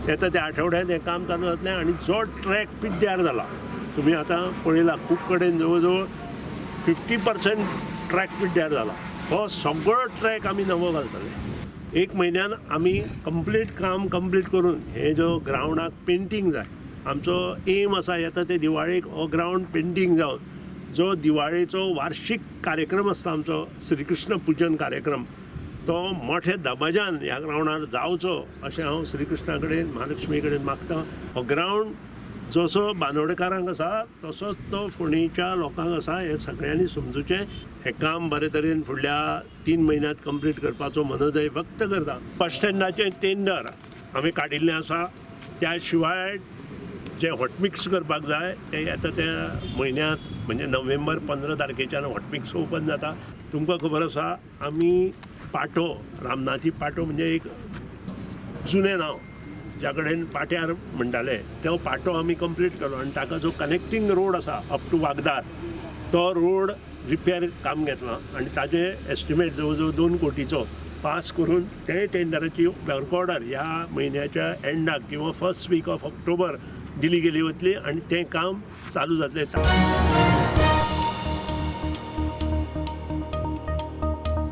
येता त्या आठवड्यांत हें काम चालू जातलें. आनी जो ट्रॅक पिड्ड्यार जाला, तुमी आतां पळयला, खूब कडेन जवळ जवळ 50% ट्रॅक पिड्ड्यार जाला, हो सगळो ट्रॅक आमी नवो घालतले. एक म्हयन्यान आमी कंप्लीट काम कंप्लीट करून हे जो ग्रावंडाक पेंटींग जाय, आमचो एम आसा येता ते दिवाळेक हो ग्रावंड पेंटींग जावन जो दिवाळेचो वार्षीक कार्यक्रम आसता आमचो श्रीकृष्ण पुजन कार्यक्रम, तो मोठ्या दबाज्यान ह्या ग्रावंडार जावचो अशें हांव श्रीकृष्णा कडेन, महालक्ष्मी कडेन मागता. हो ग्रावंड जसो बांदोडकारांक आसा तसोच तो फोंडेच्या लोकांक आसा, हें सगळ्यांनी समजूचें. हें काम बरे तरेन फुडल्या 3 म्हयन्यांत कंप्लीट करपाचो मनोदय व्यक्त करता. बस स्टँडाचें टेंडर आमी काडिल्लें आसा. त्या शिवाय जे हॉटमिक्स करपाक जाय ते येता त्या म्हयन्यांत, म्हणजे नोव्हेंबर 15 तारखेच्यान हॉटमिक्स ओपन जाता. तुमकां खबर आसा, आमी पाटो, रामनाथी पाटो म्हणजे एक जुनें नांव ज्या कडेन पाट्यार म्हणटाले, तो पाटो आमी कंप्लीट केलो आनी ताका जो कनेक्टींग रोड आसा अप टू वागदार, तो रोड रिपेर काम घेतलां आनी ताजें एस्टिमेट जवळ जवळ 2 कोटीचो पास करून ते टेंडराची वर्क ऑर्डर ह्या म्हयन्याच्या एंडाक किंवा फर्स्ट वीक ऑफ ऑक्टोबर दिली गेली वतली आनी तें काम चालू जातलें.